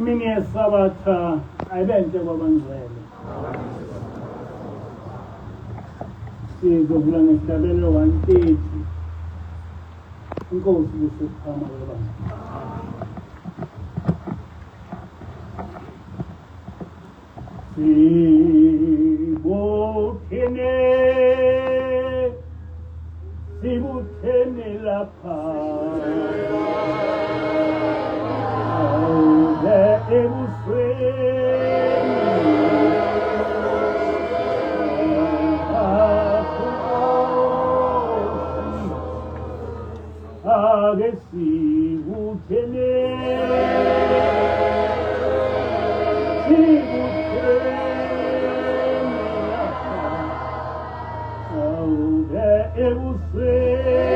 Imini yeSabatha ayibenhle kwabangcwele. Sizovula ngesihlabelelo 130. Inkosi kusukuphama kwebandla. Sibuthene, sibuthene lapha. Awuze ebusweni. Ake sibuthene, sibuthene lapha. Awuze ebusweni.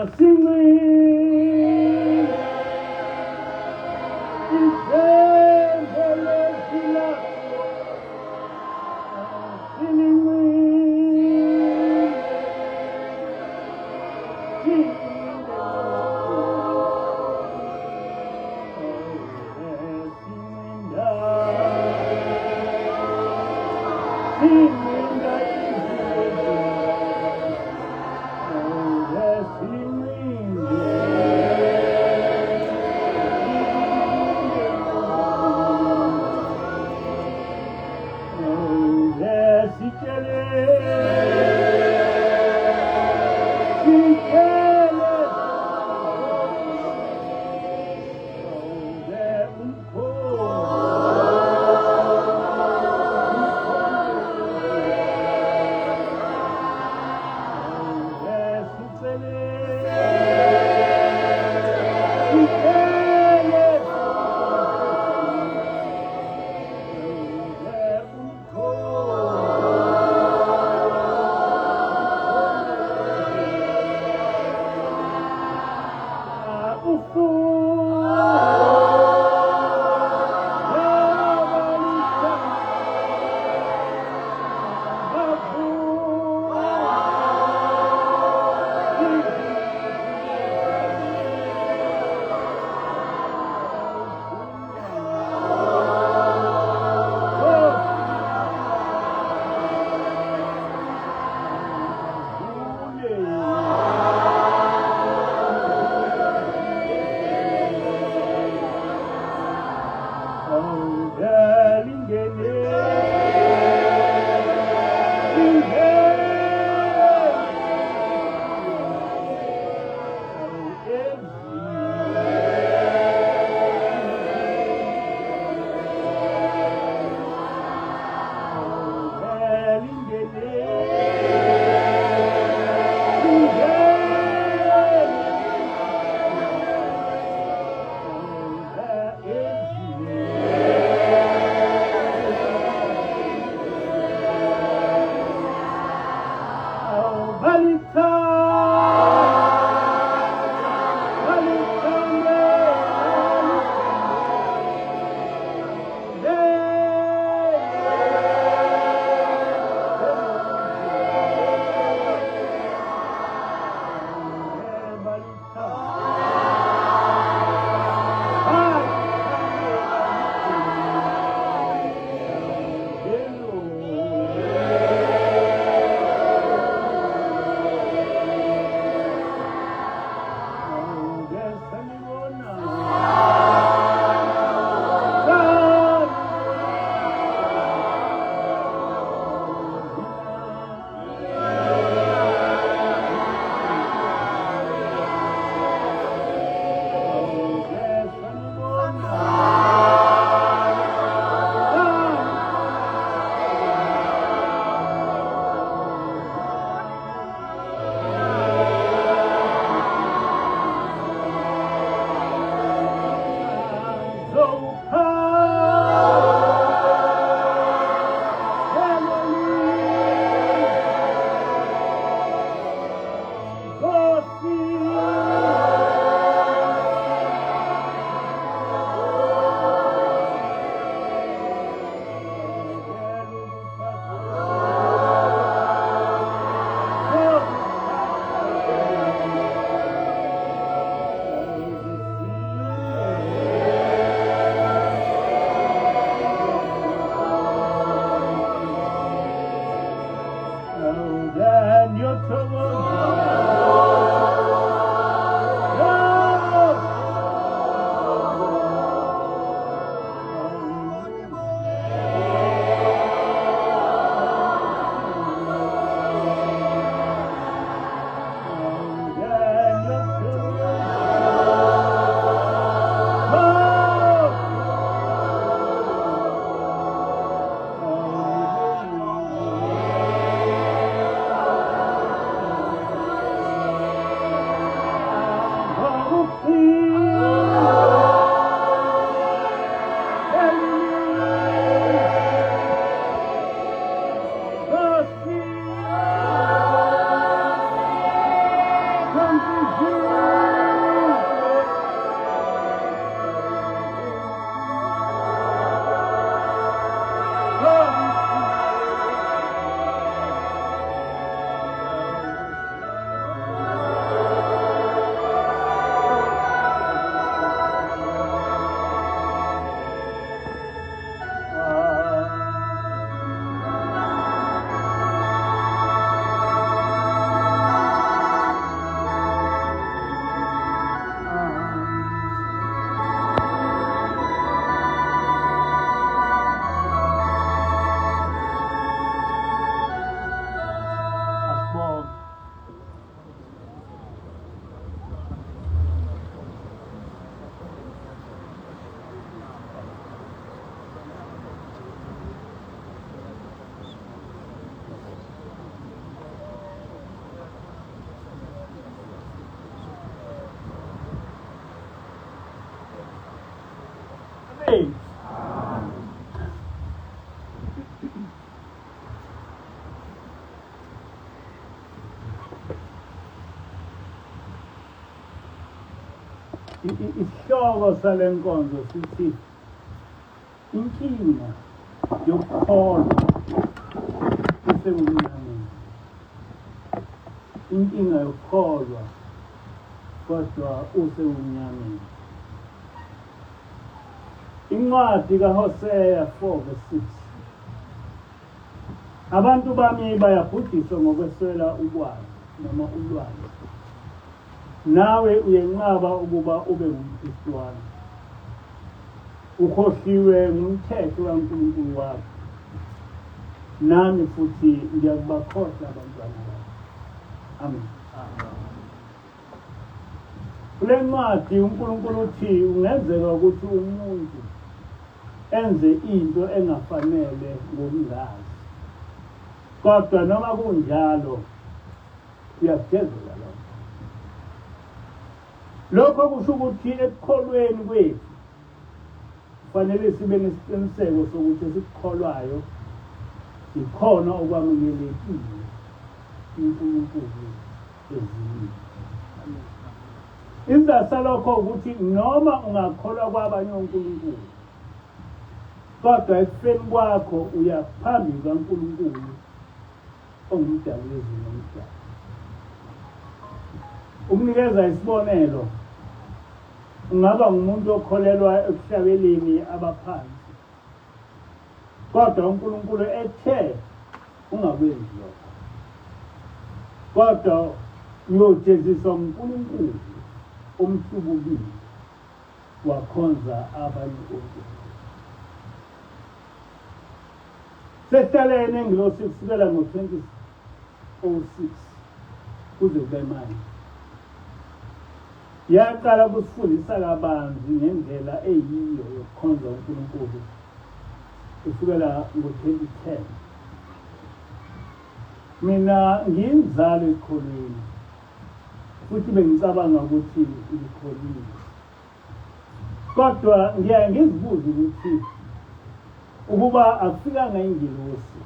Asinqine ithemba lethu Isihloko sale nkonzo sithi inkinga yokukholwa isebumnyameni. Inkinga yokukholwa kodwa usebumnyameni. Incwadi kaHoseya 4 verse 6. Abantu bami bayabhujiswa ngokweswela ukwazi noma ulwazi. Nawe uyenqaba ukuba ube ngumpristi wami. Ukhohliwe ngumthetho kaNkulunkulu wakho. Nami futhi ngiyakubakhohlwa abantwana bakho. Amen. Kule ncwadi uNkulunkulu uthi kungenzeka ukuthi umuntu enze into engafanele ngokungazi. Kodwa noma kunjalo uyakujezela lokho. Lokho kusho ukuthi ekukholweni kwethu kufanele sibe nesiqiniseko sokuthi esikukholwayo yikhona okwamukelekile uNkulunkulu ezulwini. Isizathu salokho ukuthi noma ungakholwa kwabanye onkulunkulu kodwa ekufeni kwakho uya phambi kukaNkulunkulu ongumdali wezulu nomhlaba. Ukunikeza isibonelo, ungaba ngumuntu okholelwa ekuhlabeleni abaphansi, kodwa uNkulunkulu ethe ungakwenzi lokho. Kodwa uyojeziswa nguNkulunkulu omhlubukile wakhonza abanye onkulunkulu. Sehlalene ngilosi kusukela ngo-2006 kuze kube manje. Yaqala ukusifundisa kabanzi ngendlela eyiyo yokukhonza uNkulunkulu kusukela ngo-2010. Mina ngiyinzalo ekukholweni futhi bengicabanga ukuthi ngikholiwe. Kodwa ngiyaye ngizibuze ukuthi ukuba akufikanga ingelosi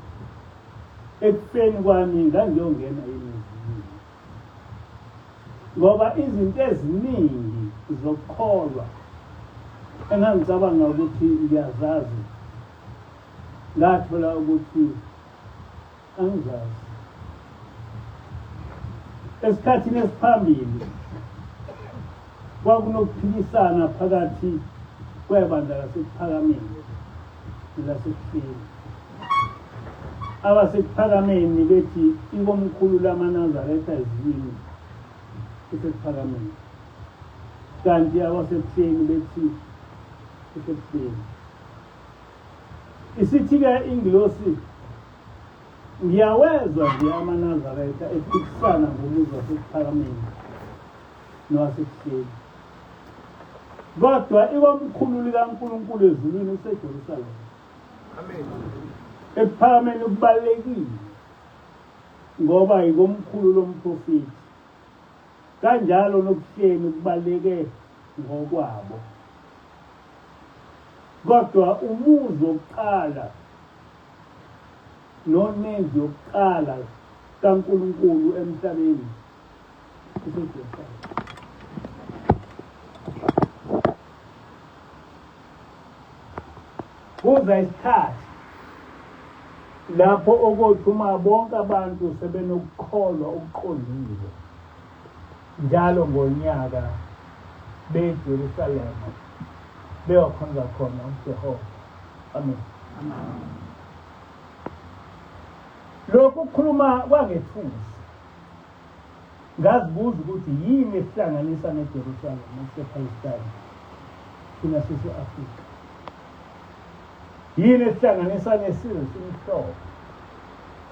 ekufeni kwami ngangiyongena yini ezulwini. Ngoba izinto eziningi zokukholwa engangicabanga ukuthi ngiyazazi ngathola ukuthi angizazi. Esikhathini esiphambili kwakunokuphikisana phakathi kwebandla laseKuphakameni nelaseKufeni. AbaseKuphakameni bethi ikomkhulu lamaNazaretha ezulwini iseKuphakameni, kanti abaseKufeni bethi iseKufeni. Isithi-ke ingilosi, ngiyawezwa nje amaNazaretha ephikisana ngomuzi waseKuphakameni nowaseKufeni. Kodwa ikomkhulu likaNkulunkulu ezulwini useJerusalema. Amen. Ekuphakameni kubalulekile ngoba yikomkhulu lomprofethi. Kanjalo nokuhleni kubaluleke ngokwabo. Kodwa umuzi wokuqala nonendlu yokuqala kaNkulunkulu emhlabeni useJerusalema. Kuza isikhathi lapho okothi uma bonke abantu sebenokukholwa okuqondile njalo ngonyaka beJerusalema beyokhonza khona uJehova. Amen. Lokhu kukhuluma kwangethusa. Ngazibuza ukuthi yini esihlanganisa neJerusalema okusePalestine thina sise-Afrika. Yini esihlanganisa nesizwe simhlophe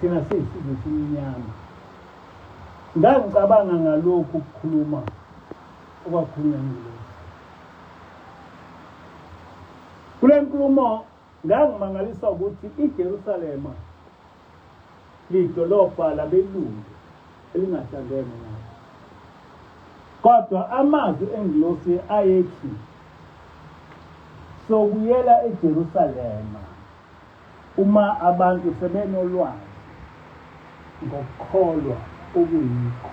thina siyisizwe simnyama. Ngangicabanga ngalokhu ukukhuluma okwakhulunywa ingilosi. Kule nkulumo ngangimangaliswa ukuthi iJerusalema lidolobha labelungu elingahlangene nabo. Kodwa amazwi engilosi ayethi sobuyela eJerusalema uma abantu sebenolwazi ngokukholwa okuyikho.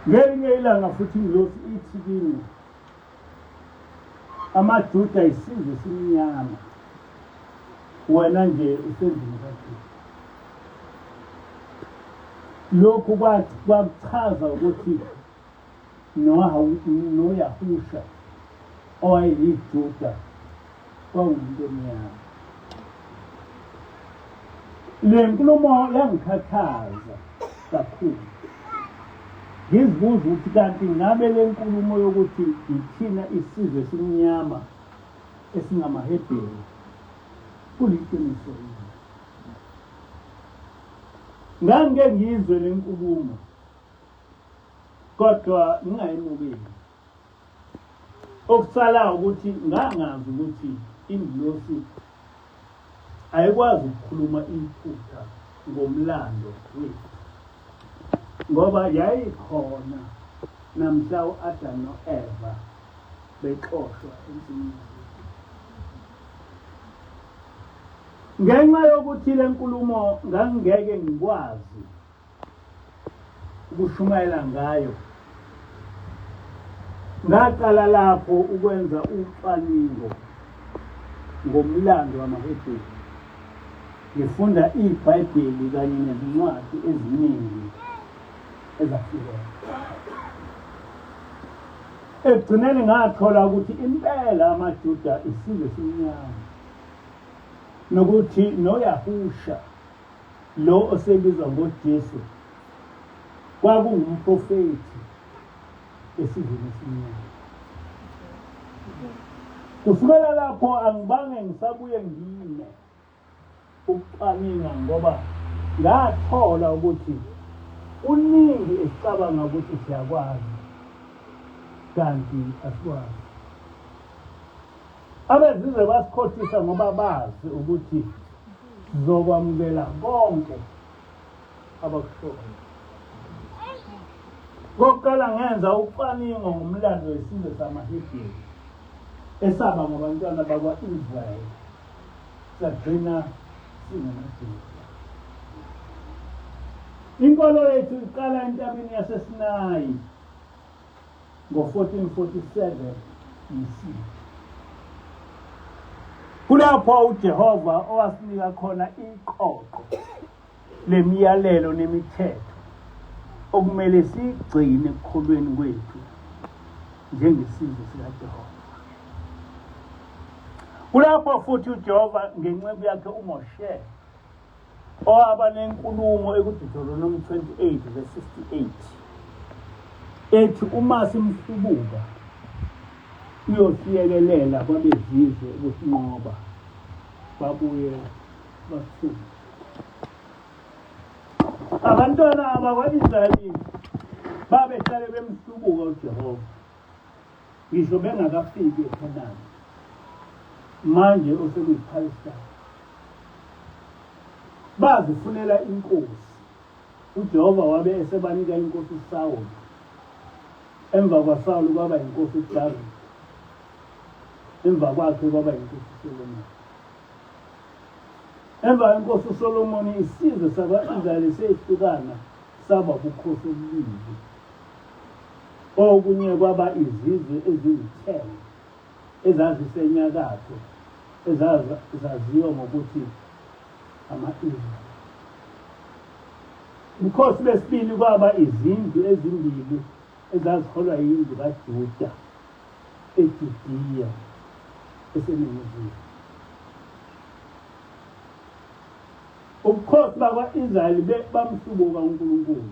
Ngelinye ilanga futhi ingilosi ithi kimi, amaJuda isizwe esimnyama, wena nje usendlini kaJuda. Lokhu kwakuchaza ukuthi noYahusha owayeyiJuda kwakuwumuntu omnyama. Le nkulumo yangikhathaza kakhulu. Ngizibuza ukuthi kanti ngabe le nkulumo yokuthi yithina isizwe esimnyama esingamaHebheru kuliqiniso yini? Ngangike ngizwe le nkulumo kodwa ngingayemukeli. Okusala ukuthi ngangazi ukuthi ingilosi ayikwazi ukukhuluma iphutha ngomlando wethu ngoba yayikhona namhla u-Adam no-Eva bexoshwa ensimini. Ngenxa yokuthi le nkulumo ngangingeke ngikwazi ukushumayela ngayo, ngaqala lapho ukwenza ucwaningo ngomlando wamaHebheru, ngifunda iBhayibheli kanye nezincwadi eziningi ezahlukene. Ekugcineni ngathola ukuthi impela amaJuda isizwe esimnyama nokuthi noYahusha Lo osebizwa ngoJesu kwakungumprofethi esizweni esimnyama. Kusukela lapho angibange ngisabuye ngime ukucwaninga ngoba ngathola ukuthi kuningi esicabanga ukuthi siyakwazi kanti asikwazi. Abezizwe basikhohlisa ngoba bazi ukuthi sizokwamukela konke abakushoyo. Kokuqala ngenza ucwaningo ngomlando wesizwe samaHebheru esaba ngabantwana bakwa-Israyeli sagcina singamaJuda. Inkolo yethu iqala entabeni yaseSinayi ngo-1447 BC. Kulapho uJehova owasinika khona iqoqo lemiyalelo nemithetho okumele siyigcine ekukholweni kwethu njengesizwe sikaJehova. Kulapho futhi uJehova ngenceku yakhe uMoshe owaba nenkulumo ekuDeuteronomy 28 verse 68 ethi uma simhlubuka uyosiyekelela kwabezizwe ukusinqoba babuye basithumbe. Abantwana abakwa-Israyeli babehlale bemhlubuka uJehova ngisho bengakafiki eKhenani, manje osekuyiPalestine. Bazifunela inkosi. UJehova wabe esebanika inkosi uSawulu. Emva kwaSawulu kwaba inkosi uDavide. Emva kwakhe kwaba inkosi uSolomoni. Emva kwenkosi uSolomoni isizwe sakwa-Israyeli sehlukana saba bukhosi obubili. Okunye kwaba izizwe eziwu-10 ezazisenyakatho ezazaziwa ngokuthi ama-Israyeli. Ubukhosi besibili kwaba izindlu ezimbili ezaziholwa yindlu kaJuda eJudiya eseningizimu. Ubukhosi bakwa-Israyeli bamhlubuka uNkulunkulu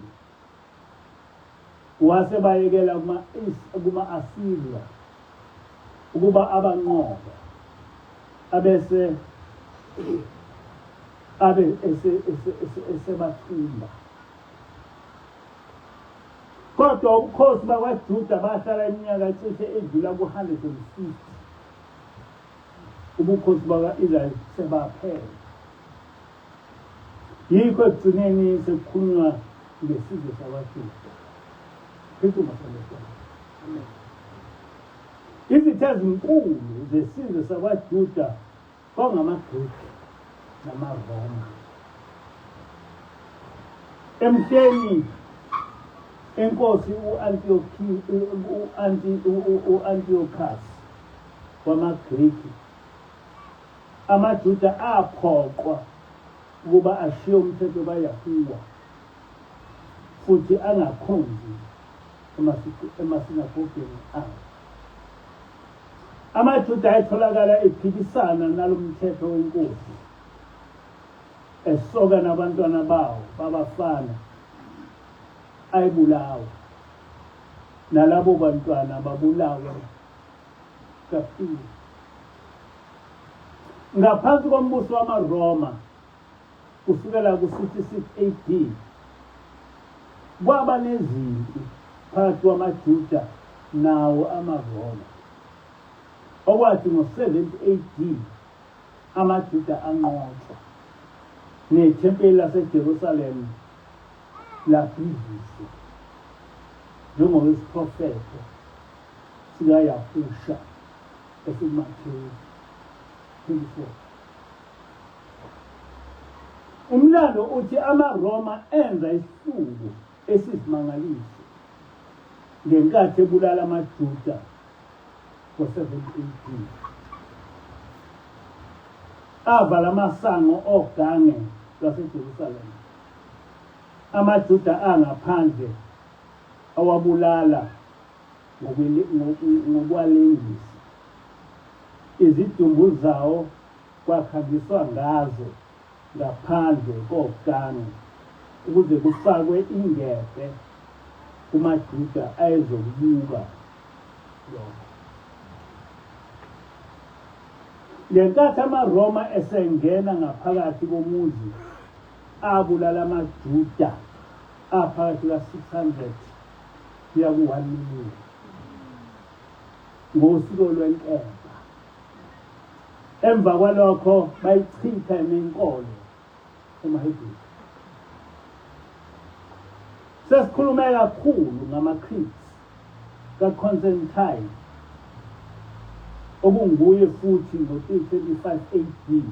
Wase bayekela kuma-Asiriya ukuba abanqobe, abese abe esebathumba. Kodwa ubukhosi bakwaJuda bahlala iminyaka cishe edlula ku-150. Ubukhosi bakwa-Israyeli sebaphela. Yikho ekugcineni sekukhulunywa ngesizwe sakwaJuda. Kristu masalesana. Amen. Izitha ezinkulu zesizwe sakwaJuda kwangamaGriki namaRoma. Emhleni Inkosi u-Antiochus wamaGriki, amaJuda aphoqwa ukuba ashiye umthetho kaYahuwa futhi angakhonzi emasinagogeni awo. AmaJuda ayetholakala ephikisana nalo mthetho wenkosi, esoka nabantwana bawo babafana ayebulawa, nalabo bantwana babulawe kabuhlungu. Ngaphansi kombuso wamaRoma kusukela ku-66 AD kwaba nezimpi phakathi kwamaJuda nawo amaRoma, okwathi ngo-70 AD amaJuda anqotshwa, nethempeli laseJerusalema labhidlizwa, njengokwesiprofetho sikaYahusha esikuMathewu 24. Umlando uthi amaRoma enza isihluku esiyisimangaliso ngenkathi ebulala amaJuda ngo-70 AD. Avala amasango ogange lwaseJerusalema. AmaJuda angaphandle awabulala ngokuwalengisa. Izidumbu zawo kwakhangiswa ngazo ngaphandle kogange ukuze kufakwe ingebhe kumaJuda ayezokubuka lokho. Ngenkathi amaRoma esengena ngaphakathi komuzi abulala amaJuda aphakathi ka-600 kuya ku-1 million ngosiko lwenkemba. Emva kwalokho bayichitha inkolo emaHebheru. Sesikhulume kakhulu ngama-creeds kaConstantine okunguye futhi ngo-325 AD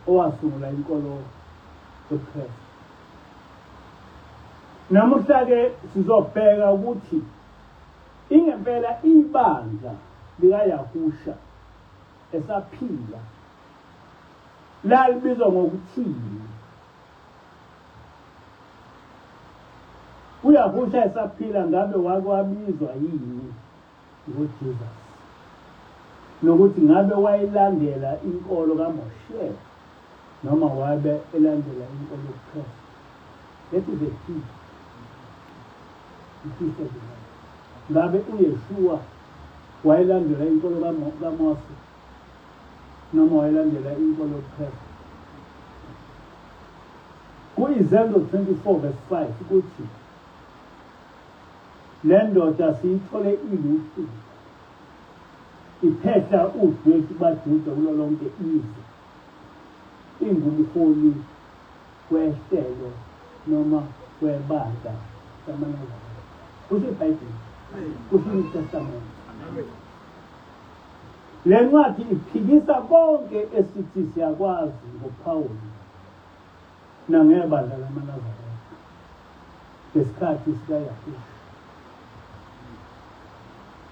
owasungula inkolo yobuKristu. Namuhla-ke sizobheka ukuthi ingempela ibandla likaYahusha esaphila lalibizwa ngokuthini. UYahusha esaphila ngabe wake wabizwa yini ngoJesus? Nokuthi ngabe wayilandela inkolo kaMoshe noma wabe elandela inkolo yobuKristu? That is a key. Imfihlo leyo. Ngabe uYeshua wayelandela inkolo kaMose noma wayelandela inkolo yobuKristu? Kuyizenzo 24 verse 5 ukuthi le ndoda siyithole iluhlupho iphehla udweshu kubaJuda kulo lonke izwe, ingumholi wehlelo noma webandla lamaNazaretha. Kusho iBhayibheli, kusho iNew Testament. Le ncwadi iphikisa konke esithi siyakwazi ngoPhawuli nangebandla lamaNazaretha ngesikhathi sikaYahusha.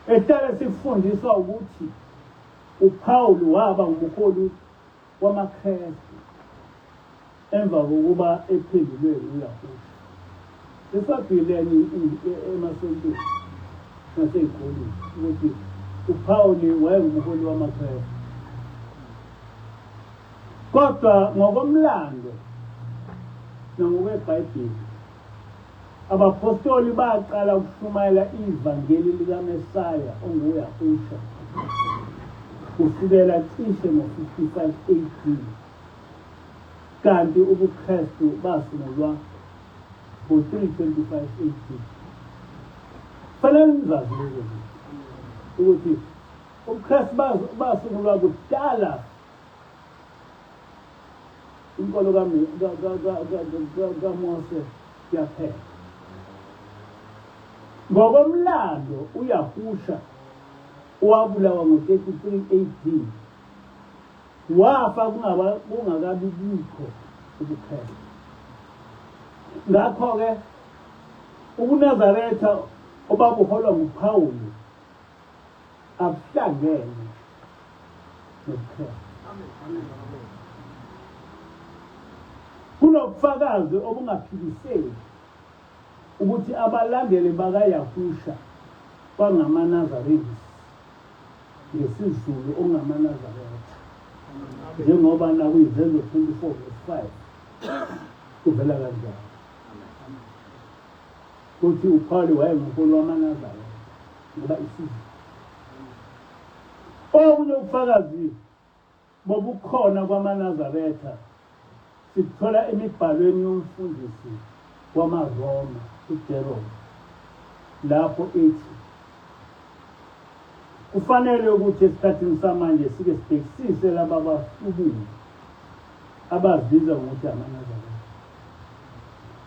Ehlale sifundiswa ukuthi uPhawuli waba ngumholi wamaKrestu emva kokuba ephendulwe uYahusha. Sisabhileni emasontweni nasey'koleni ukuthi uPhawuli wayengumholi wamaKrestu. Kodwa ngokomlando nangokweBhayibheli, abaphostoli baqala ukushumayela ivangeli likaMesaya onguYahusha kusukela cishe ngo-55 AD, kanti ubuKristu basungulwa ngo-325 AD. Fanele nizazi lezo zinto ukuthi ubuKristu basungulwa kudala Inkolo kaMose yaphela. Ngokomlando uYahusha owabulawa ngo-33 AD wafa kungakabi bikho ubuKristu. Ngakho-ke UbuNazaretha obabuholwa nguPawulu abuhlangene nobuKristu. Kunobufakazi obungaphikiseki ukuthi abalandeli bakaYahusha kwangamaNazarenes, ngesiZulu okungamaNazaretha, njengoba nakwiZenzo 24 verse 5 kuvela kanjalo. Kuthi uPawulu wayengumholi wamaNazaretha ngoba isiZulu. Okunye ubufakazi bobukhona kwamaNazaretha sikuthola emibhalweni yomfundisi wamaRoma uJerome lapho ethi kufanele ukuthi esikhathini samanje sike sibhekisise laba bahlubuki abazibiza ngokuthi amaNazaretha.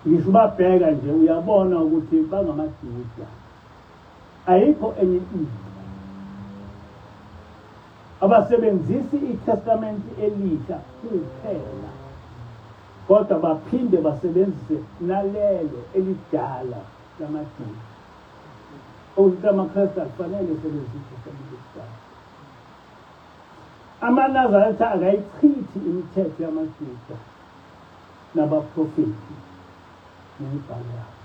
Ngisho ubabheka nje uyabona ukuthi bangamaJuda. Ayikho enye into. Abasebenzisi iTestamente Elisha kuphela, kodwa baphinde basebenzise nalelo elidala lamaJuda. Okuthi amaKristu akufanele esebenzise iTestamente Elidala. AmaNazaretha akayichithi imithetho yamaJuda nabaprofethi nemibhalo yabo.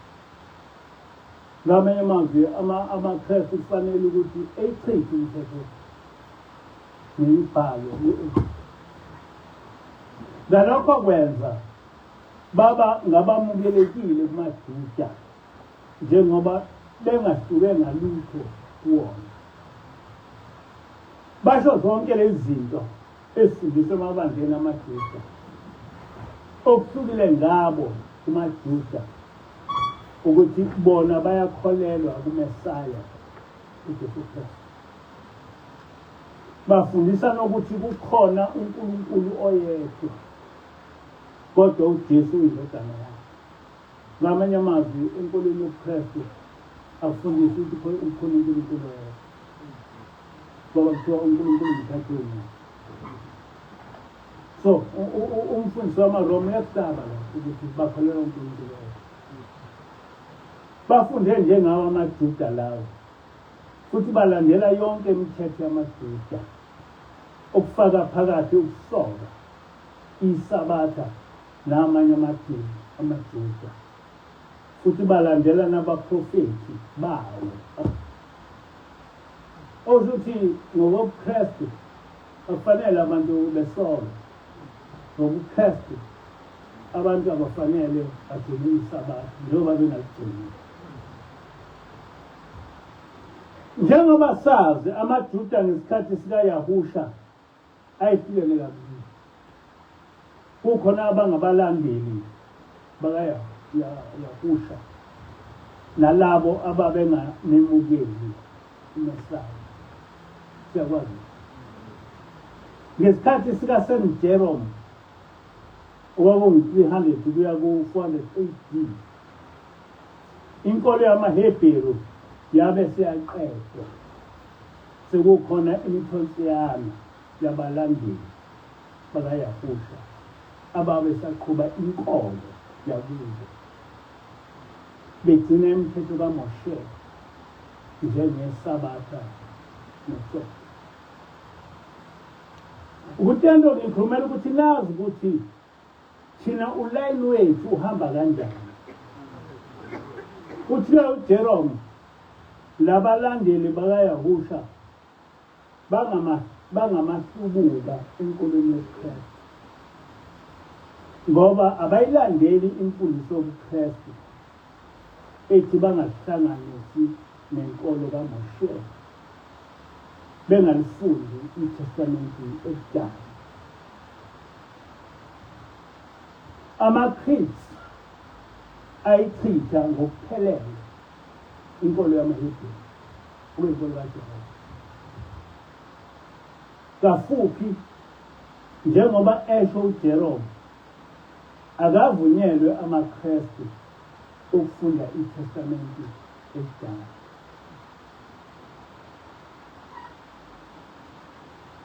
Ngamanye amazwi, amaKristu kufanele ukuthi eyichithe imithetho nemibhalo. Ngalokho kwenza baba ngabamukelekile kumaJuda njengoba bengahluke ngalutho kuwona. Basho zonke lezi zinto ezifundiswa emabandleni amaJuda. Okuhlukile ngabo kumaJuda ukuthi bona bayakholelwa kuMesaya uJesu Kristu. Bafundisa nokuthi kukhona uNkulunkulu oyedwa kodwa uJesu uyindodana yakhe. Ngamanye amazwi, enkolweni yobuKristu akufundisi ukuthi ukhona uNkulunkulu oyedwa. Ngoba kuthiwa uNkulunkulu mthathu wenyama. So umfundisi wamaRoma uyakusaba lokho ukuthi bakholelwa uNkulunkulu oyedwa. Bafunde njengawo amaJuda lawo futhi balandela yonke imithetho yamaJuda okufaka phakathi ukusoka, iSabatha namanye amadini amaJuda futhi balandela nabaprofethi bawo. Okusho ukuthi ngokobuKristu akufanele abantu besoke. NgobuKristu abantu abafanele bagcine iSabatha njengoba bengaligcini. Njengoba sazi amaJuda ngesikhathi sikaYahusha ayehlukene kabili. Kukhona abangabalandeli bakaYahusha nalabo ababengamemukeli uMesaya. Siyakwazi. Ngesikhathi sikaSt Jerome okwakungu-300 kuya ku-400 AD, inkolo yamaHebheru yabe seyaqedwa. Sekukhona imithonsiyana yabalandeli bakaYahusha ababesaqhuba inkolo yakubo, begcina imithetho kaMoshe njengeSabatha noSonto. Ukuthi lento ngikhulumela ukuthi nazi ukuthi thina ulayini wethu uhamba kanjani. Kuthiwa uJerome labalandeli bakaYahusha bangamahlubuka enkolweni yobuKristu ngoba abayilandeli imfundiso yobuKristu ethi bangazihlanganisi nenkolo kaMoshe, bengalifundi iTestamente Elidala. AmaKristu ayichitha ngokuphelele inkolo yamaHebheru okuyinkolo kaJehova. Kafuphi, njengoba esho uJerome, akavunyelwe amaKristu ukufunda iTestamente Elidala.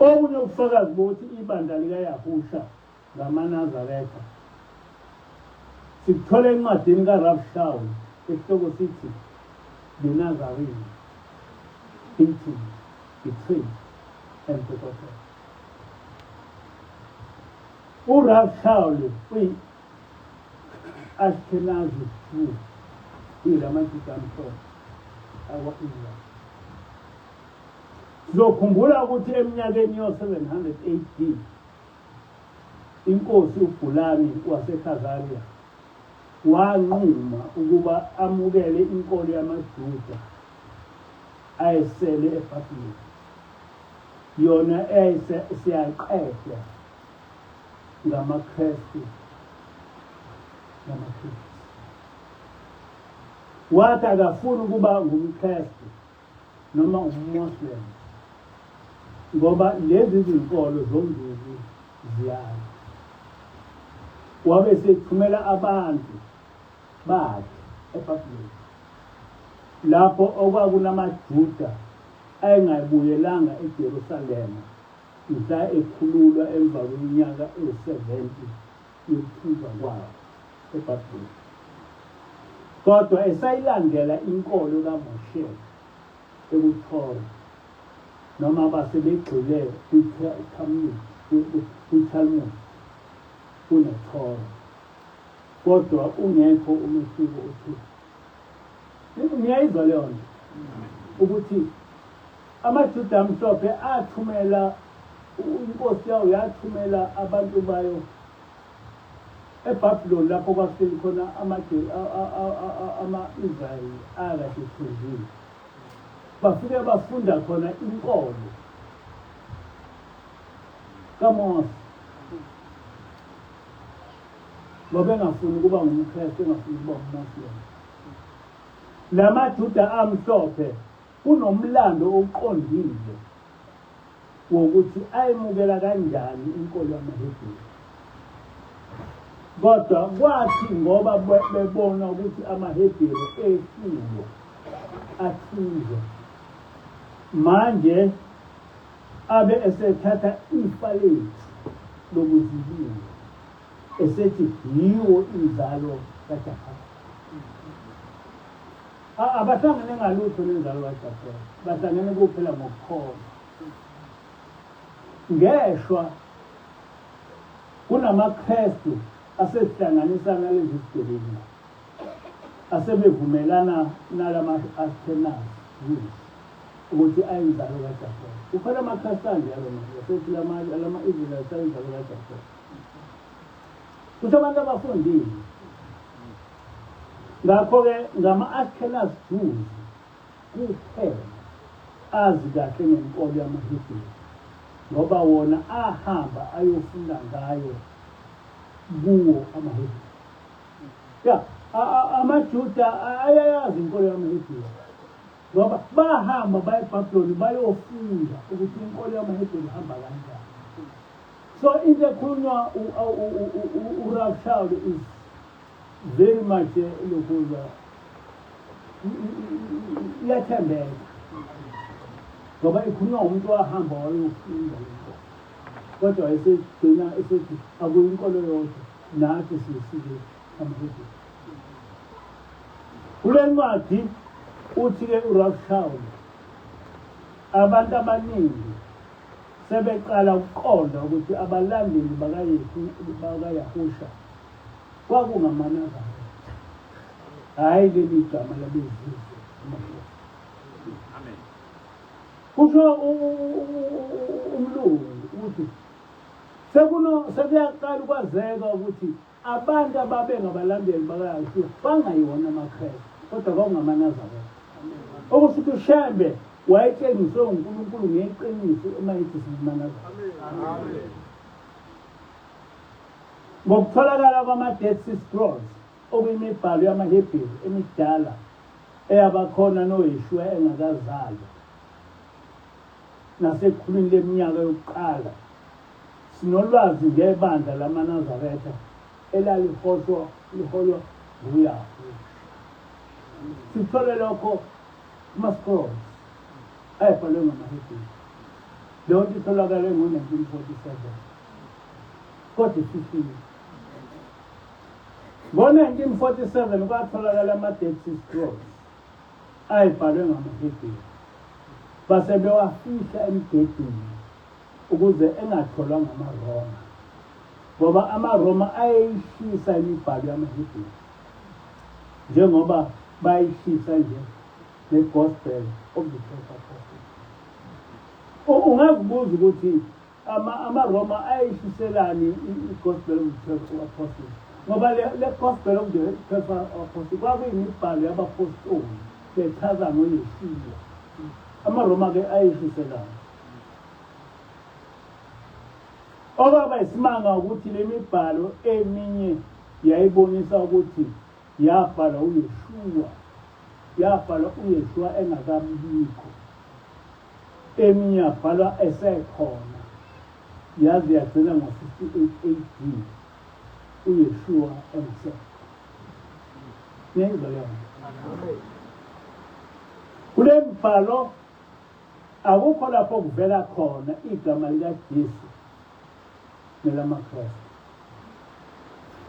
Okunye ubufakazi bokuthi ibandla likaYahusha ngamaNazaretha sikuthola encwadini kaRav Shaul. Isihloko sithi The Nazarene, Beaten, Betrayed and Forgotten. URalph Shaul uyi-Ashkenazi Jew, uyilamajuda amhlophe akwa-Israel. Sizokhumbula ukuthi eminyakeni yo-700 AD inkosi uBhulani waseKhazaria wanquma ukuba amukele inkolo yamaJuda ayesele eBhabhiloni, yona eyayisiyaqedwa ngamaKristu namaKristu. Wathi akafuni ukuba ngumKristu noma umMoslem ngoba lezi zinkolo zombili ziyalwa. Wabe esethumela abantu bakhe eBhabhiloni lapho okwakunamaJuda ayengabuyelanga eJerusalema mhla ekhululwa emva kweminyaka ewu-70 yokuthunjwa kwawo eBhabhiloni. Kodwa esayilandela inkolo kaMoshe ekuThora noma base begxile kwiTalmud kuneThora, kodwa ungekho umehluko othile. Niyayizwa leyo nto ukuthi amaJuda amhlophe athumela inkosi yawo yathumela abantu bayo eBhabhiloni lapho kwakuhleli khona ama-Israyeli akade ethunjiwe. Bafike bafunda khona inkolo kaMose ngoba engafuni ukuba ngumKristu, engafuni ukuba umMoslem. La maJuda amhlophe kunomlando oqondile wokuthi ayemukela kanjani inkolo yamaHebheru. Kodwa kwathi ngoba bebona ukuthi amaHebheru ehlulwa athunjwa, manje abe esethatha ifa lethu lobuzibulo esethi yiwo inzalo kaJakobe. Abahlangene ngalutho nenzalo kaJakobe, bahlangene kuphela ngokukholwa. Ngeshwa kunamaKristu asezihlanganisa nalezi zigebengu asebevumelana nalama-Ashkenazi Jews ukuthi ayinzalo kaJakobe. Kukhona amaKristu anjalo manje asethi lama-Israyeli ayinzalo kaJakobe. Kusho abantu abafundile. Ngakho-ke ngama-Ashkenaz Jews kuphela azi kahle ngenkolo yamaHebheru ngoba wona ahamba ayofunda ngayo kuwo amaHebheru. Ya, amaJuda ayayazi inkolo yamaHebheru ngoba bahamba baye eBhabhiloni bayofunda ukuthi inkolo yamaHebheru ihamba kanjani. So into ekhulunywa uRalph Shaul is very much lokhuza iyathembeka ngoba ikhulunywa umuntu wahamba wayofunda lento kodwa esegcina esethi akuyinkolo yodwa nathi siyisike amahebheru kule ncwadi uthi-ke uRalph Shaul abantu abaningi sebeqala ukuqonda ukuthi abalandeli bakaYesu bakaYahusha kwakungamaNazaretha, hhayi leli gama labezizwe amaHlubi. Amen. Kusho umlungu ukuthi sekuno sekuyaqala ukwazeka ukuthi abantu ababengabalandeli bakaYahushuwa bangayona amaKrestu kodwa kwakungamaNazaretha. Okusho ukuthi uShembe wayetshengiswe uNkulunkulu ngeqiniso uma ethi singamaNazaretha. Amen. Ngokutholakala kwama-Dead Sea Scrolls, okuyimibhalo yamaHebheru emidala eyabakhona noYeshua engakazalwa, nasekhulwini leminyaka yokuqala, sinolwazi ngebandla lamaNazaretha elaliholwa liholwa nguYahusha. Sithole lokho kuma-scrolls ayebhalwe ngamaHebheru. Leyo nto itholakale ngo-1947. Kodwa ifihliwe. Ngo-1947 kwatholakala ama-Dead Sea Scrolls ayebhalwe ngamaHebheru, base bewafihla emgedeni ukuze engatholwa ngamaRoma, ngoba amaRoma ayeyishisa imibhalo yamaHebheru njengoba bayishisa nje ne-Gospel of the Twelve Apostles. Ungazibuza ukuthi amaRoma ayishiselani i-Gospel of the Twelve Apostles, ngoba le Gospel of the Twelve Apostles kwakuyimibhalo yabaphostoli bechaza ngoYeshua. AmaRoma-ke ayishiselani. Okwaba isimanga ukuthi le mibhalo eminye yayibonisa ukuthi yabhalwa uYeshua, yabhalwa uYeshua engakabikho. Eminye yabhalwa esekhona, yaze yagcina ngo-58 AD uYeshua engasekho. Niyayizwa leyo nto? Kule mibhalo akukho lapho kuvela khona igama likaJesu nelamaKristu.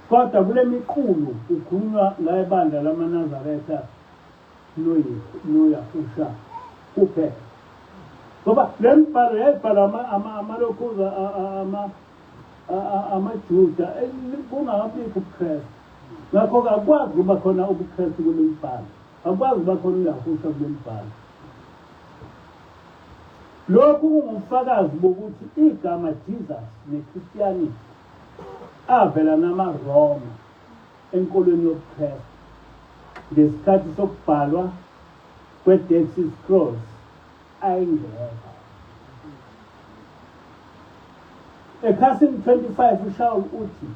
Kodwa kule miqulu kukhulunywa ngebandla lamaNazaretha noYahusha kuphela. Ngoba le mibhalo yayibhalwa amalokhuza amaJuda kungakabikho ubuKristu. Ngakho-ke akukwazi ukuba khona ubuKristu kule mibhalo. Akukwazi ukuba khona uYahusha kule mibhalo. Lokhu kungubufakazi bokuthi igama Jesus neChristianity avela namaRoma enkolweni yobuKristu ngesikhathi sokubhalwa kwe-Dead Sea Scrolls ayengekho. Ekhasini 25 uShaul uthi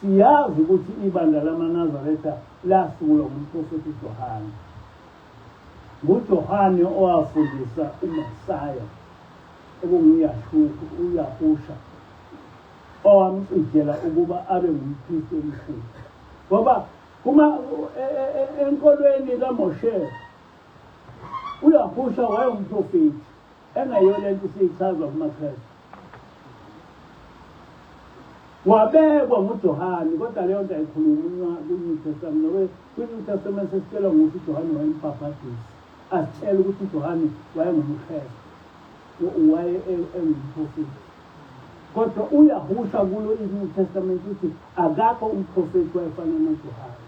siyazi ukuthi ibandla lamaNazaretha lasungulwa ngumprofethi uJohane. NguJohane owafundisa uMesaya okunguyahusha owamcijela ukuba abe ngumpristi omkhulu. Ngoba kuma e, e, e, enkolweni kaMoshe uYahusha wayengumprofethi engeyiyo le nto isiyichazwa kumaKristu. Wabekwa nguJohane, kodwa leyo nto ayikhulunywa kwi-New Testament, ngoba kwi-New Testament sesitshelwa ngokuthi uJohane wayembhabhadisi, asitshela ukuthi uJohane wayengumKristu, waye engumprofethi. Kodwa uYahusha kulo i-New Testament uthi akakho umprofethi wayefana noJohane.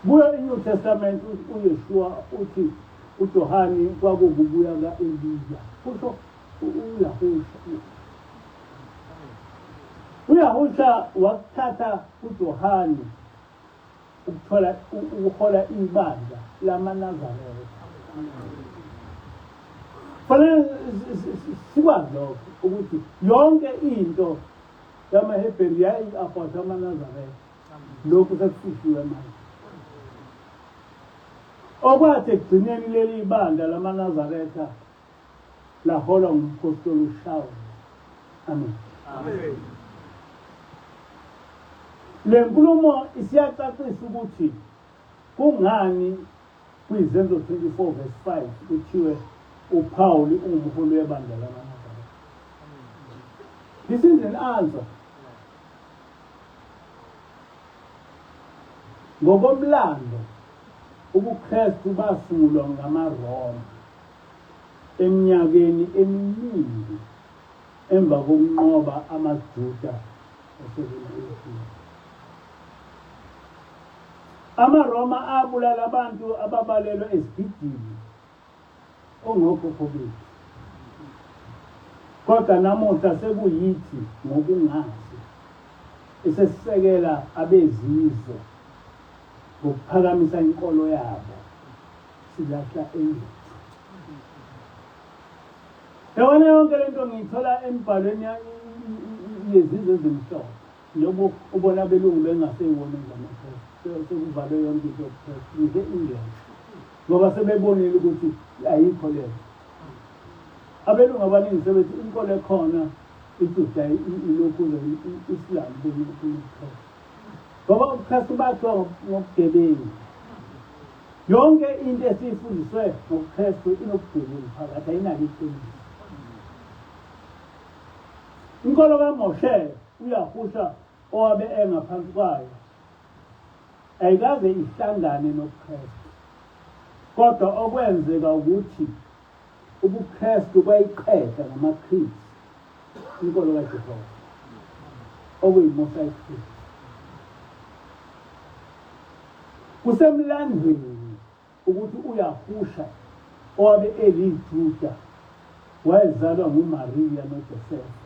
Kuyo i-New Testament uYeshua uthi uJohane kwakukubuya ka-Eliya. Kusho uYahusha. UYahusha wakuthatha kuJohane ukuthola ukuhola ibandla lamaNazaretha. Fanele sikwazi lokho ukuthi yonke into yamaHebheru yayi-about amaNazaretha. Lokhu sekufihliwe manje. Okwathi ekugcineni leli bandla lamaNazaretha laholwa ngumphostoli uShawuli. Amen. Amen. Le nkulumo isiyacacisa ukuthi kungani kwiZenzo 24 verse 5 kuthiwe uPawuli ungumholi webandla lamaNazaretha. This is an answer. Ngokomlando, ubuKristu basungulwa ngamaRoma eminyakeni eminingi emva kokunqoba amaJuda ngo-780. AmaRoma abulala abantu ababalelwa ezigidini ongokhokho bethu. Kodwa namuhla sekuyithi ngokungazi esesisekela abezizwe ngokuphakamisa inkolo yabo silahla eyethu. Yabona yonke lento ngiyithola emibhalweni yezizwe ezimhlophe. Njengoba ubona abelungu bengaseyiwona nje amaKristu, sekuvalwe yonke into yobuKristu, ngisho e-England. Ngoba sebebonile ukuthi ayikho lento. Abelungu abaningi sebethi inkolo ekhona ijuda ilokhuza i-Islam kunobuKristu. Ngoba ubuKristu bakhiwa ngobugebengu. Yonke into esiyifundiswe ngobuKristu inobugebengu phakathi, ayinalo iqiniso. Inkolo kaMoshe uYahusha owabe engaphansi kwayo ayikaze ihlangane nobuKristu. Kodwa okwenzeka ukuthi ubuKristu bayiqeda ngamaCreeds inkolo kaJehova okuyiMosaic Creed. Kusemlandweni ukuthi uYahusha owabe eliJuda wayezalwa nguMariya noJosefa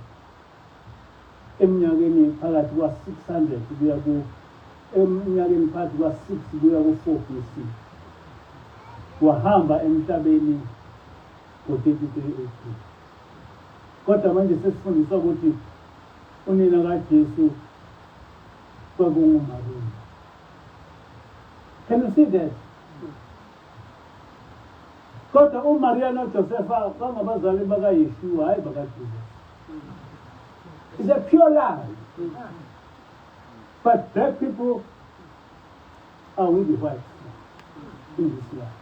eminyakeni phakathi kwa-600 kuya ku eminyakeni phakathi kwa-6 kuya ku-4 BC. Wahamba emhlabeni ngo-33 AD. Kodwa manje sesifundiswa ukuthi unina kaJesu kwakunguMariya. Can you see that? Kodwa uMaria noJosefa bangabazali bakaYeshua, hhayi bakaJesus. It's a pure lie. But black people are with the whites in this life.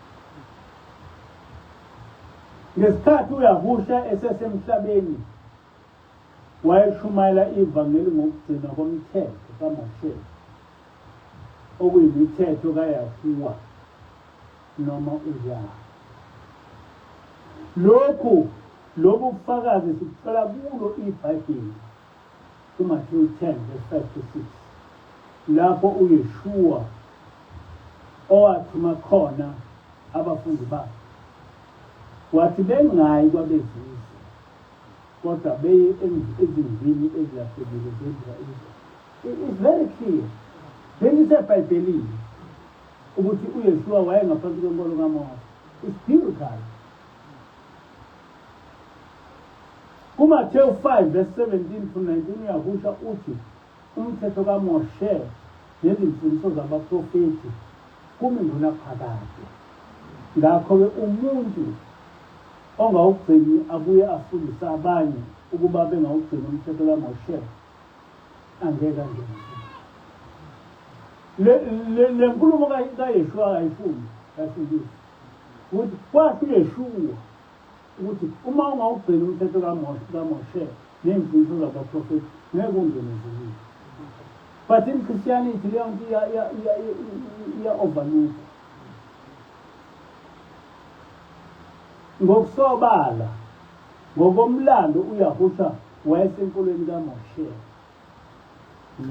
Ngesikhathi uYahusha esesemhlabeni wayeshumayela ivangeli ngokugcinwa komthetho kaMoshe okuyimithetho kaYahuwa noma uYah. Lokhu lobu bufakazi sibuthola kulo iBhayibheli kuMathewu 10 verse 5 to 6 lapho uYeshua owathuma khona abafundi bakhe wathi bengayi kwabezizwe kodwa beye ezimvini ezilahlekile zendlu ka-Israyeli. It's very clear. Lento iseBhayibhelini ukuthi uYeshua wayengaphansi kwenkolo kaMose. It's biblical. KuMathewu 5 verse 17 to 19 uYahusha uthi umthetho kaMoshe nezimfundiso zabaprofethi kumi ngunaphakade. Ngakho-ke umuntu ongawugcini abuye afundise abanye ukuba bengawugcini umthetho kaMoshe angeke angene. Le le nkulumo kaYeshua akayifuni, kayifundisi. Ukuthi kwasho uYeshua ukuthi uma ungawugcini umthetho kaMoshe kaMoshe ney'mfundiso zabaprofethi ngeke ungene ezulwini. But in Christianity leyo nto iya-overlook. Ngokusobala, ngokomlando uYahusha wayesenkolweni kaMoshe,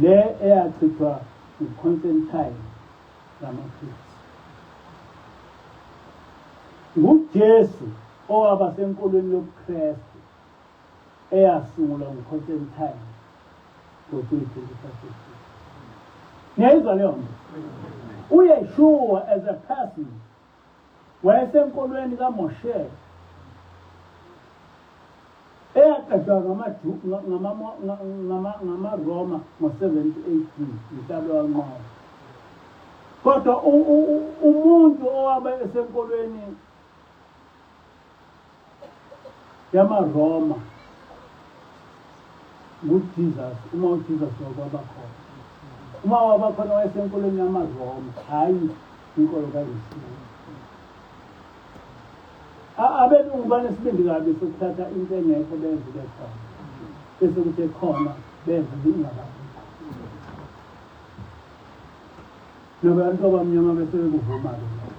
le eyachithwa nguConstantine ngamaKristu. NguJesu owaba senkolweni yobuKristu eyasungulwa nguConstantine ngo-325 BC. Niyayizwa leyo nto? UYeshua as a person wayesenkolweni kaMoshe eyaqedwa ngamaRoma ngo-70 AD mhla bewanqoba. Kodwa umuntu owabe esenkolweni yamaRoma nguJesus uma uJesus wakwaba khona uma waba khona wayesenkolweni yamaRoma hhayi inkolo kaYeshua abelungu banesibindi kabi sokuthatha into engekho benze ibe khona bese kuthi ekhona benze ingababikho Nabantu abamnyama bese bekuvuma-ke lokho.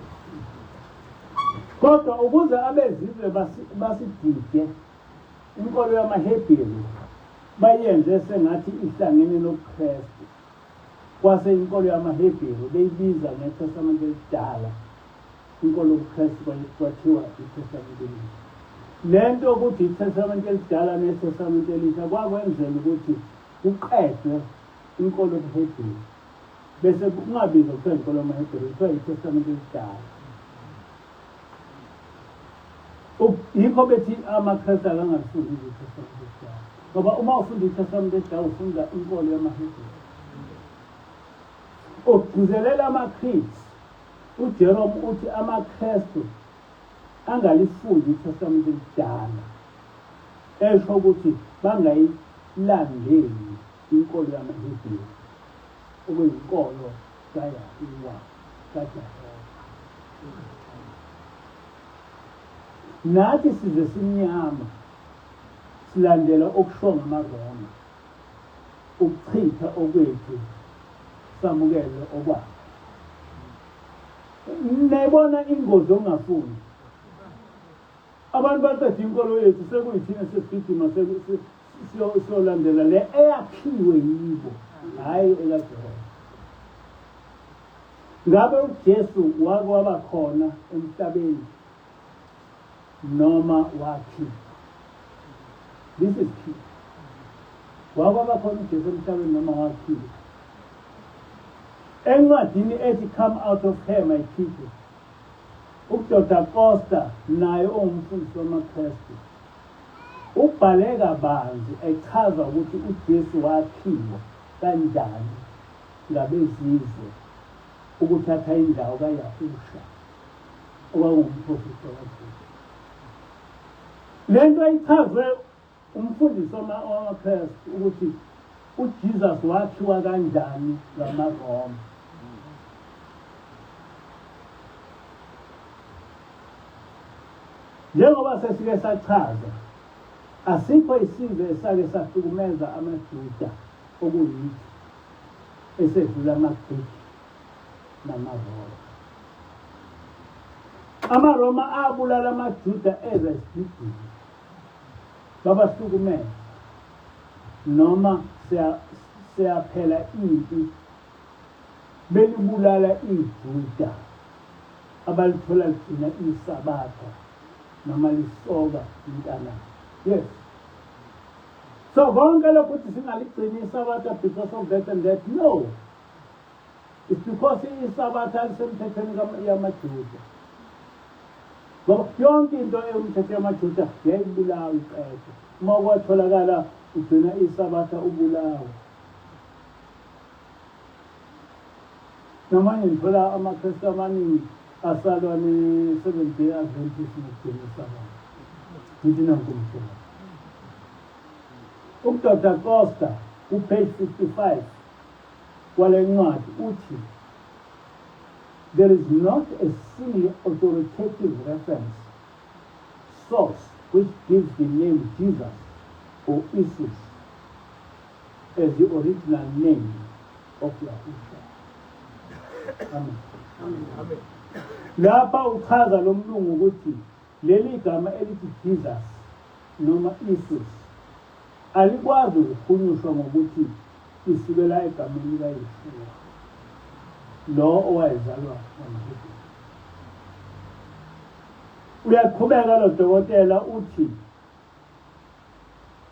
Kodwa ukuze abezizwe basidide, inkolo yamaHebheru bayenze sengathi ihlangene nobuKristu. Kwase inkolo yamaHebheru beyibiza ngeTestamente Elidala, inkolo yobuKristu kwathiwa iTestamente Elisha. Le nto ukuthi iTestamente Elidala neTestamente Elisha kwakwenzela ukuthi kuqedwe inkolo yobuHebheru. Bese kungabizwa kuthiwa inkolo yamaHebheru, kuthiwa iTestamente Elidala. Yikho bethi amaKristu akangalifundi iTestamente Elidala. Ngoba uma ufunda iTestamente Elidala ufunda inkolo yamaHebheru. Ugcizelela amaKristu. UJerome uthi amaKristu angalifundi iTestamente Elidala. Esho ukuthi bangayilandeli inkolo yamaHebheru. Okuyinkolo kaYahuwa, kaJehova. Nathi sizwe simnyama silandela okushiwo ngamaRoma. Ukuchitha okwethu samukele okwakhe. Nayibona ingozi yokungafuni. Abantu baqeda inkolo yethu sekuyithina sesigijima siyolandela le eyakhiwe yibo, hhayi ekaJehova. Ngabe uJesu wake waba khona emhlabeni noma wakhipha? This is key. Wake waba khona uJesu emhlabeni noma wakhipha? Encwadini ethi Come Out of Her My People, uDr Costa naye ongumfundisi wamaKristu ubhale kabanzi echaza ukuthi uJesu wakhiwa kanjani ngabezizwe ukuthatha indawo kaYahusha okwakungumprofethi wakaJesu. Le nto ichazwe umfundisi wamaKristu ukuthi uJesus wakhiwa kanjani ngamaRoma. Njengoba sesike sachaza, asikho isizwe esake sahlukumeza amaJuda okuyithi esedlula amaGriki namaRoma. AmaRoma abulala amaJuda eza isigijimi babahlukumeza noma seyaphela impi belibulala iJuda abalithola ligcina iSabatha noma lisoka umntanabo. Yes. So konke lokhu ukuthi singaligcini iSabatha because of that and that, no. It's because iSabatha lisemthethweni yamaJuda. Ngoba yonke into ewumthetho yamaJuda yayibulawa iqede. Uma kwatholakala ugcina iSabatha ubulawa. Namanje ngithola amaKristu amaningi asalwa ne-Seventh Day Adventist ngokugcina iSabatha. Ngithi nanku umhlolo. UDr Costa ku-page 55 wale ncwadi uthi there is not a single authoritative reference source which gives the name Jesus or Isus as the original name of Yahusha. Amen. Amen. Lapha uchaza lo mlungu ukuthi leli gama elithi Jesus noma Isus alikwazi ukuhunyushwa ngokuthi lisukela egameni likaYeshua lo owayezalwa ngamaHebheru. Uyaqhubeka lo dokotela uthi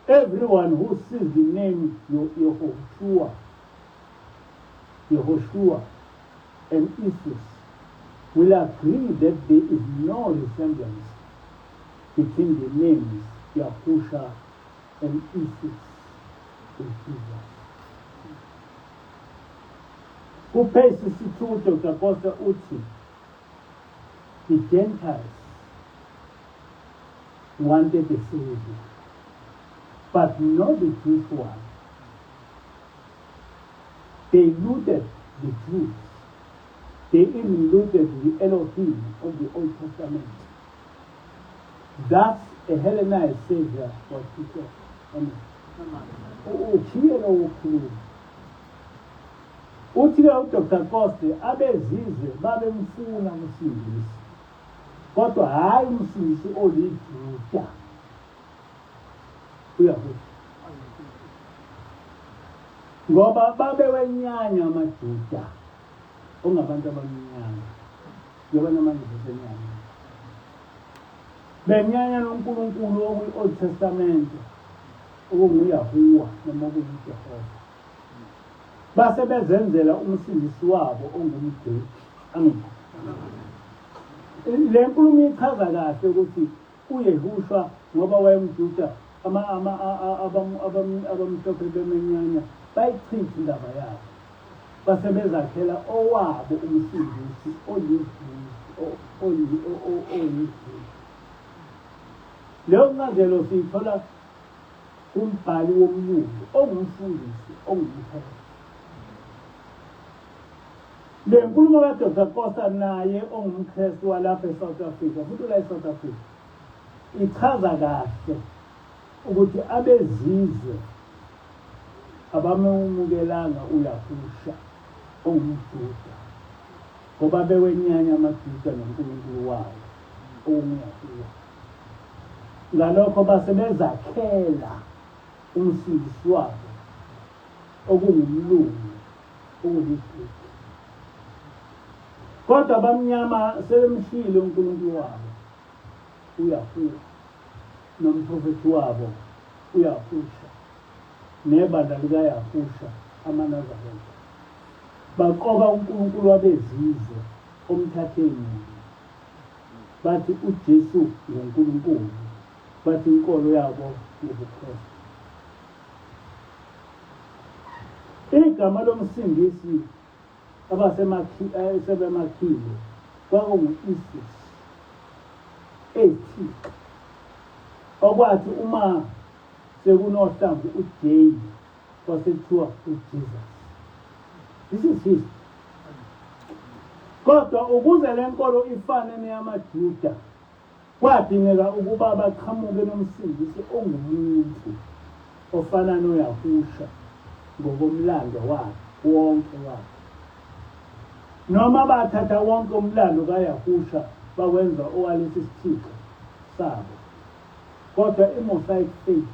everyone who sees the name Yehoshua, Yehoshua and Isus will agree that there is no resemblance between the names Yahusha and Isus in Jesus. Ku-page 62 Dr. Costa uthi the Gentiles wanted a savior, but not the Jewish one. They looted the Jews. They even looted the Elohim of the Old Testament. Thus, a Hellenized savior was prepared. Amen. Ukhiye lowo ukukhuluma. Uthi-ke uDr Koste abezizwe babemfuna umsindisi, kodwa hhayi umsindisi oliJuda. Uyakusho. Ngoba babewenyanya amaJuda, ongabantu abamnyama. Njengoba namanje besenyanya. Benyanya noNkulunkulu okwi-Old Testament, okunguYahuwa noma okunguJehova. Base bezenzela umsindisi wabo ongumGreki. Amen. Le nkulumo ichaza kahle ukuthi uYehushwa ngoba wayemJuda abamhlophe bemenyanya bayichitha indaba yakhe. Base bezakhela owabo umsindisi oyiJuda. Leyo ncazelo siyithola kumbhali womlungu ongumfundisi ongumKrestu. Le nkulumo kaDr Kosa naye ongumKrestu walapha eSouth Africa futhi ula eSouth Africa ichaza kahle ukuthi abezizwe Abamemukelanga uYahusha ongumJuda ngoba bewenyanya amaJuda noNkulunkulu wawo okunguYahuwa. Ngalokho base bezakhela umsindisi wabo okungumlungu okuliGriki. Kodwa abamnyama sebemshiyile uNkulunkulu wabo uYahuwa nomprofethi wabo uYahusha nebandla likaYahusha amaNazaretha. Baqoka uNkulunkulu wabezizwe omthathe nyoni. Bathi uJesu nguNkulunkulu. Bathi inkolo yabo ngubuKristu. Igama lomsindisi abasebemakhile kwakungu-Isus, eyithixo, okwathi uma sekunohlamvu u-J kwasekuthiwa uJesus. This is history. Kodwa ukuze le nkolo ifane neyamaJuda Kwadingeka ukuba baqhamuke noMsindisi ongumuntu ofana noYahusha ngokomlando wakhe wonke wakhe. Noma bathatha wonke umlando kaYahusha bawenza owalesi sithixo sabo. Kodwa iMosaic Faith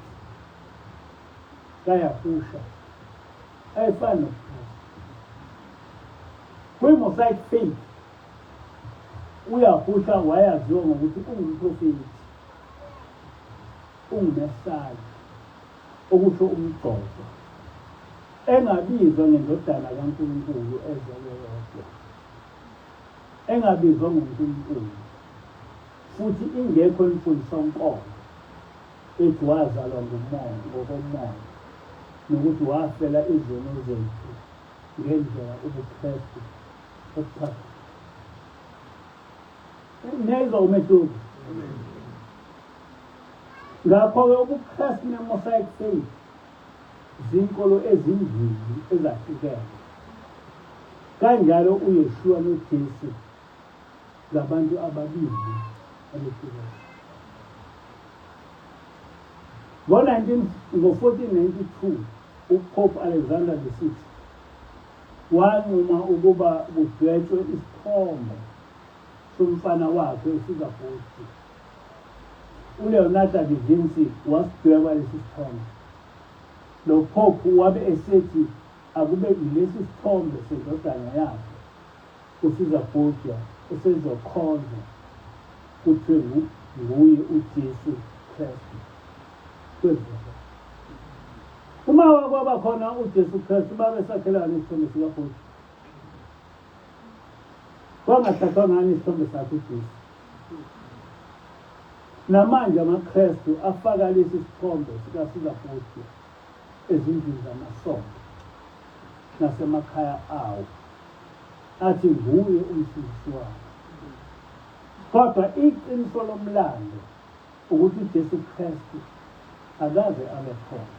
kaYahusha ayifani nobuKristu. KwiMosaic Faith UYahusha wayaziwa ngokuthi ungumprofethi, unguMesaya, okusho umgcotshwa, engabizwa ngeNdodana kaNkulunkulu ezelwe yodwa, engabizwa ngoNkulunkulu, futhi ingekho imfundisonkolo ethi wazalwa ngumoya, ngokomoya, nokuthi wafela izono zethu ngendlela ubuKristu obuchaza. Niyayizwa umehluko? Ngakho-ke ubuKristu ne-Mosaic Faith zinkolo ezimbili ezahlukene. Kanjalo uYeshua noJesu ngabantu ababili abehlukene. Ngo-19 ngo-1492 uPope Alexander VI Wanquma ukuba kudwetshwe isithombe somfana wakhe uSizafuthi. ULeonardo da Vinci wasidweba lesi sithombe. Lo Pope wabe esethi akube yilesi sithombe sendodana yakhe uSizafuthi esezokhonzwa kuthiwe nguye uJesu Kristu. Kwezwa. Uma kwaba khona uJesu Kristu babesakhelana isithombe sikaBhuti. Kwangathathwa ngani isithombe sakhe uJesu? Namanje amaKristu afaka lesi sithombe sikaSizafuthi ezindlini zamasonto nasemakhaya awo athi nguye umsindisi wawo. Kodwa iqiniso lomlando ukuthi uJesu Kristu akaze abe khona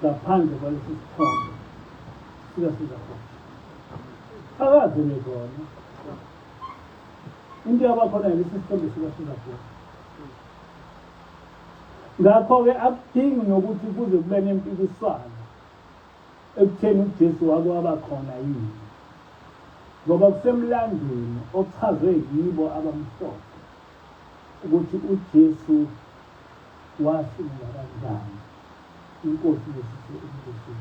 ngaphandle kwalesi sithombe sikaSizakhona. Akaze bekhona. Into yabakhona yilesi sithombe sikaSizakhona. Ngakho-ke akudingi nokuthi kuze kube nempikiswano ekutheni uJesu wake waba khona yini, ngoba kusemlandweni ochazwe yibo abamhlophe. Ukuthi uJesu wasungula kanjani iNkosi ibusise iNkosi.